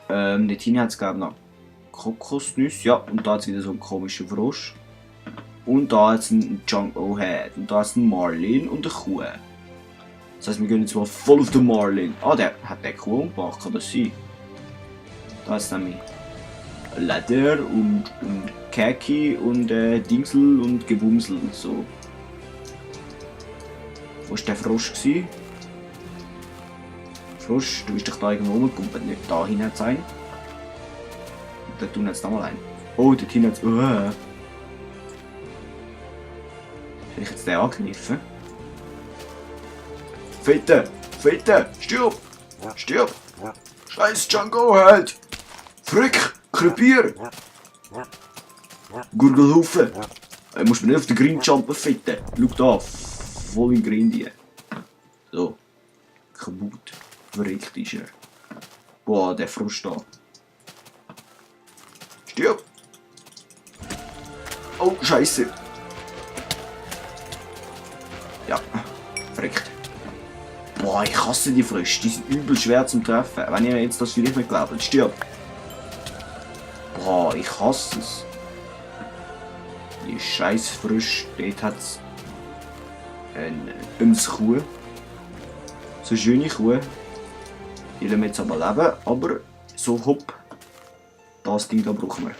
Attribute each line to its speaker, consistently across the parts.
Speaker 1: Dort hinten hat es glaube ich noch Kokosnüsse. Ja, und da hat es wieder so einen komischen Frosch. Und da hat es einen Jungle Head. Und da hat es einen Marlin und eine Kuh. Das heisst, wir gehen jetzt mal voll auf den Marlin. Ah, der hat den Kuh umgebracht, kann das sein? Da ist nämlich Leder und Kaki und Dingsel und Gebumsel und so. Wo war der Frosch? Frosch, du bist doch da irgendwo rumgekommen, nicht da hinein sein. Und da tun jetzt nochmal ein. Oh, dort hinten hat es. Habe ich jetzt den angegriffen? Fette! Fette! Stirb! Stirb! Scheiß Django halt! Frick! Krepier! Gurgelhufe! Muss man nicht auf den Green jumpen, Fette! Schau da! Voll in Green die. So. Kaputt. Verrückt ist er. Boah, der Frosch da. Stirb! Oh, Scheiße! Ja, verrückt. Boah, ich hasse die Frösche, die sind übel schwer zum Treffen. Wenn ihr jetzt das vielleicht nicht glaubt, stirb. Boah, ich hasse es. Die scheiß Frösche, dort hat es eine Kuh. So eine schöne Kuh. Die lassen wir jetzt aber leben, aber so hopp. Das Ding da brauchen wir.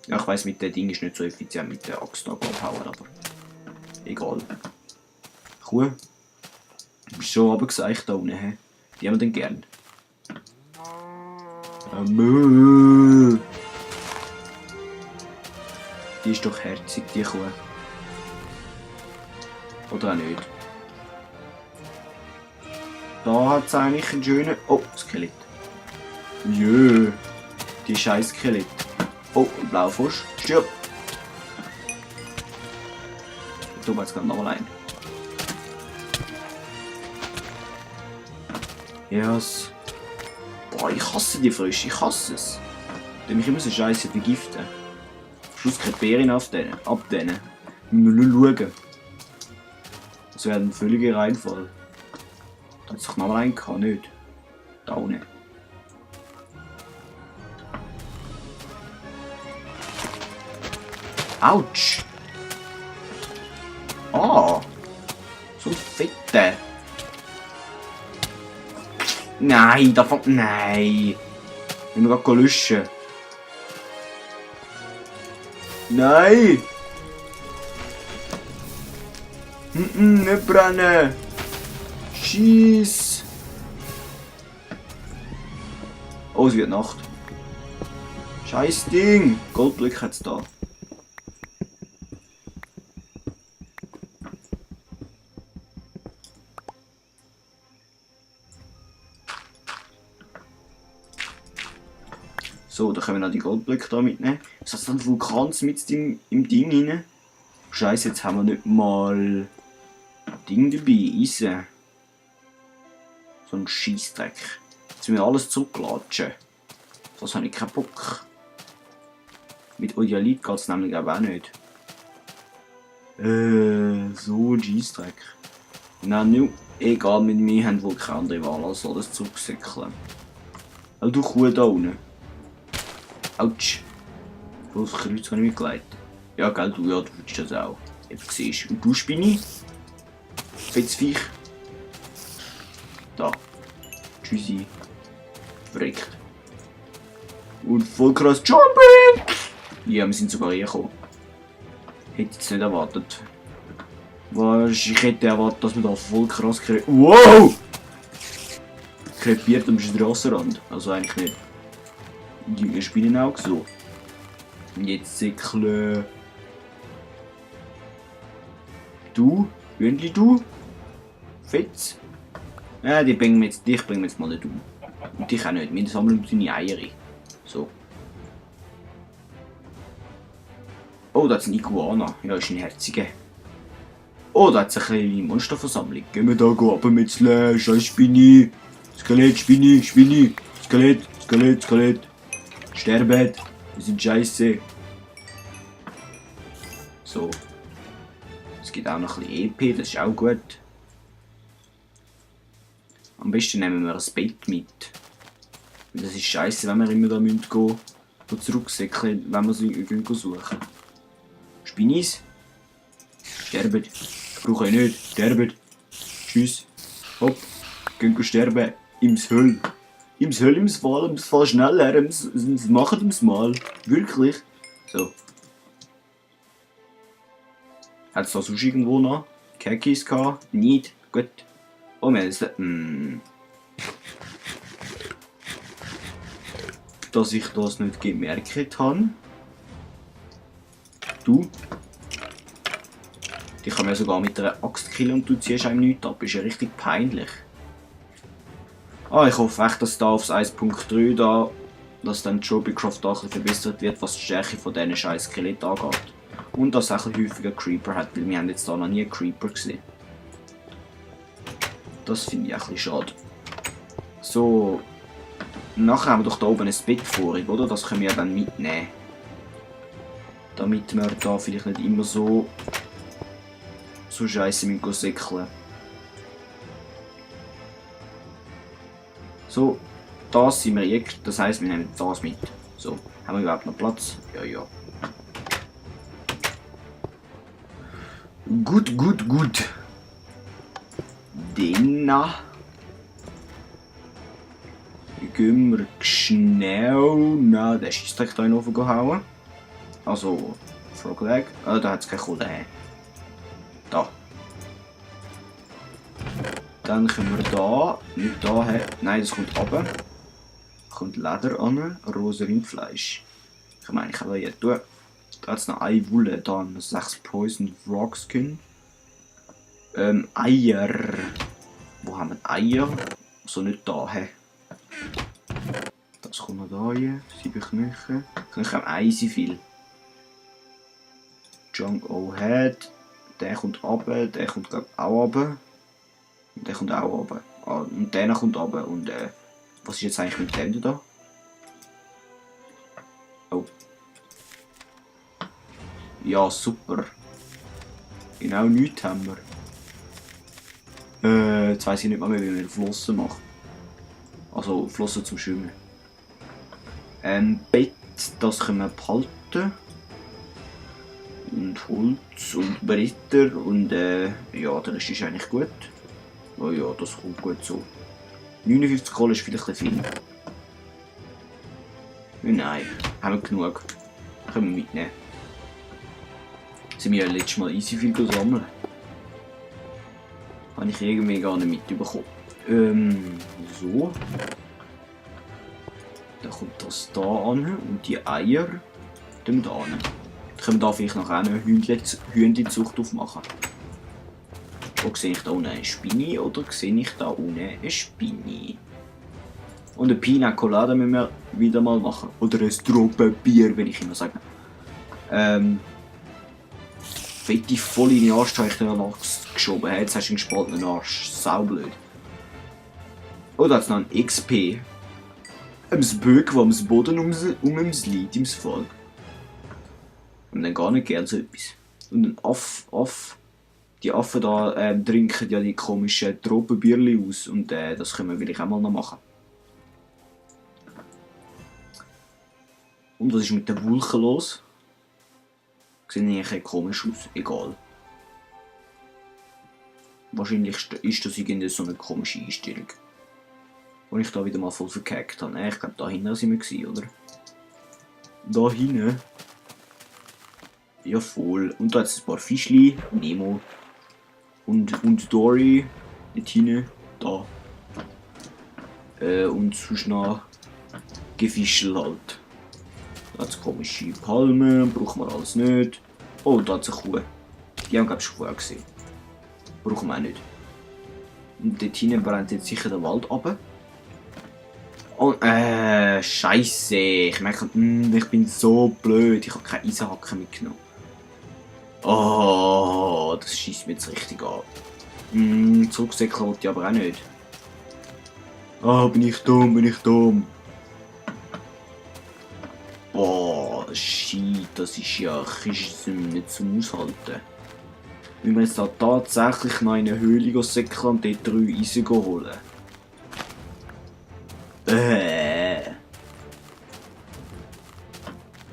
Speaker 1: Ja, ich weiss, mit dem Ding ist nicht so effizient mit der Axt abhauen, aber egal. Kuh. Du bist schon runtergeseicht da unten, he? Die haben wir dann gern. Mö. Die ist doch herzig, die Kuh. Oder auch nicht. Da hat es eigentlich einen schönen. Oh, Skelett. Jö. Die scheiß Skelett. Oh, ein Blaufusch. Stirb! Da war jetzt gerade noch ein. Yes. Boah, ich hasse die Frösche, ich hasse es. Die mich immer so scheiße vergiften. Am Schluss keine Beeren ab denen. Wir müssen nur schauen. Das wäre ein völliger Reinfall. Da hat sich noch mal einen gehabt, nicht? Da unten. Autsch! Ah! So ein Fetter! Nein, davon. Nein! Ich muss gerade löschen. Nein! Nicht brennen! Schieß! Oh, es wird Nacht. Scheiß Ding! Goldblick hat's da. So, da können wir noch die Goldblöcke da mitnehmen. Was ist das ein Vulkan mit im Ding rein? Scheiße, jetzt haben wir nicht mal Ding dabei, Eisen. So ein Scheissdreck. Jetzt müssen wir alles zurücklatschen. Das habe ich keinen Bock. Mit Odialit geht es nämlich auch nicht. So ein Scheissdreck. Nein, egal, mit mir haben wohl keine andere Wahl, als alles zurücksäckeln. Auch du Kuh da unten. Autsch. Bloß Kreuz habe ich mitgelegt. Ja, gell, du willst das auch. Jetzt siehst du. Und du, Spinni? Fettes Viech. Da. Tschüssi. Verreckt. Und voll krass Jumping! Ja, wir sind sogar hergekommen. Hätte ich es nicht erwartet. Was? Ich hätte erwartet, dass wir da voll krass Wow! Krepiert am Strassenrand. Also eigentlich nicht. Die spielen auch so. Und jetzt säckle. Du? Hündli, du? Fetz? Ja, dich bringen wir jetzt mal nicht um. Und dich auch nicht. Wir sammeln deine Eier. So. Oh, da hat es eine Iguana. Ja, ist ein herziger. Oh, da hat es eine kleine Monsterversammlung. Gehen wir da runter mit Scheiß Spinni. Skelett, Spinni, Spinni. Skelett, Skelett, Skelett. Sterben. Wir sind scheiße. So. Es gibt auch noch ein bisschen EP, das ist auch gut. Am besten nehmen wir ein Bett mit. Weil das ist scheiße, wenn wir immer da gehen müssen, zurücksäckeln, wenn wir sie suchen. Spinnis? Sterben. Ich brauche euch nicht. Sterben. Tschüss. Hopp. Gehen sterben. Ims Höll. Ims Höll, ims Fall schneller. Machen ims mal. Wirklich. So. Hat es da sonst irgendwo noch Khakis gehabt? Nicht. Gut. Oh, wir haben jetzt... Dass ich das nicht gemerkt habe. Du. Die kann man sogar mit einer Axt killen und du ziehst einem nichts ab. Ist ja richtig peinlich. Ich hoffe echt, dass da aufs 1.3 da, dass dann Tropycraft da ein bisschen verbessert wird, was die Stärke von diesen scheiß Skeletten angeht. Und dass es auch ein häufiger Creeper hat, weil wir haben jetzt da noch nie einen Creeper gesehen. Das finde ich ein bisschen schade. So. Nachher haben wir doch da oben ein Bett vorig, oder? Das können wir dann mitnehmen. Damit wir da vielleicht nicht immer so scheiße mit säckeln. So, das sind wir jetzt. Das heisst, wir nehmen das mit. So, haben wir überhaupt noch Platz? Ja, ja. Gut. Dann gehen wir schnell. Na, der Scheissdreck da in den Ofen gehauen. Also, Frogleg. Da hat es keine Kohle. Da. Dann können wir da, nicht da haben. Nein, das kommt runter. Kommt Leder an, rosa Rindfleisch. Ich meine, ich kann da jetzt tun. Da hat es noch eine Wolle, dann 6 Poison Frog Skin. Eier. Wo haben wir Eier? So nicht da. Das kommt noch da rein. 7 Knöchel. Knöchel haben easy viel. Junk Head. Der kommt runter, der kommt glaub auch runter. Und der kommt auch runter. Und der kommt runter. Und was ist jetzt eigentlich mit dem da? Oh. Ja, super. Genau nichts haben wir. Jetzt weiss ich nicht mehr, wie wir Flossen machen. Also Flossen zum Schwimmen. Bett, das können wir behalten. Und Holz und Bretter und ja, der Rest ist eigentlich gut. Oh ja, das kommt gut so. 59 Kohle ist vielleicht ein viel. Nein, haben wir genug. Können wir mitnehmen. Sind wir ja letztes Mal easy viel sammeln. Habe ich irgendwie gar nicht mitbekommen. So. Dann kommt das da an und die Eier dann da an. Dann können wir da vielleicht noch eine Hühnchenzucht aufmachen. Wo sehe ich da unten eine Spinne oder sehe ich da unten eine Spinne? Und eine Pina Colada müssen wir wieder mal machen. Oder ein Tropenbier, wenn ich immer sage. Fette voll in den Arsch, habe ich den nachgeschoben. Jetzt hast du einen gespaltenen Arsch. Saublöd. Oh, da hat es noch ein XP. Das Böck, wo am Boden ums liegt, im Fall. Und dann gar nicht gern so etwas. Und ein Aff. Die Affen da trinken ja die komischen Tropenbierli aus. Und das können wir vielleicht auch mal noch machen. Und was ist mit den Wulchen los? Sehen eigentlich komisch aus. Egal. Wahrscheinlich ist das irgendwie so eine komische Einstellung. Wo ich da wieder mal voll verkackt habe. Ich glaube, da hinten sind wir, oder? Da hinten? Ja, voll. Und da hat es ein paar Fischli. Nemo. Und Dory. Dort hinten. Da. Und sonst noch Gefischel halt. Da hat es komische Palmen. Brauchen wir alles nicht. Oh, da hat es eine Kuh. Die haben, glaube ich, schon vorher gesehen. Brauchen wir auch nicht. Und dort hinten brennt jetzt sicher der Wald runter. Oh, Scheiße. Ich merke, ich bin so blöd. Ich habe keine Eisenhacke mitgenommen. Oh, das schießt mir jetzt richtig an. Zurücksäckeln wollte ich aber auch nicht. Bin ich dumm. Boah, shit, das ist ja nicht zum Aushalten. Wenn wir jetzt da tatsächlich noch in eine Höhle säckeln und dort 3 Eisen holen.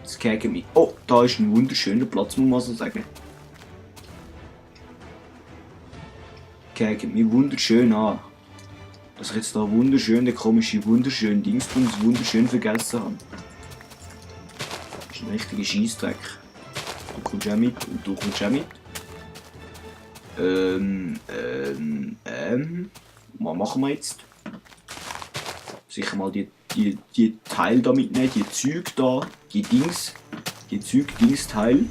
Speaker 1: Das gegen mich. Oh, da ist ein wunderschöner Platz, muss man so sagen. Gegen mich wunderschön an. Dass ich jetzt da wunderschöne, komische, wunderschöne Dings und wunderschön vergessen habe. Das ist ein richtiger Scheissdreck. Du kommst auch mit und du kommst auch mit. Was machen wir jetzt? Sicher mal die Teile da mitnehmen, die Züge da, die Dings, Teil.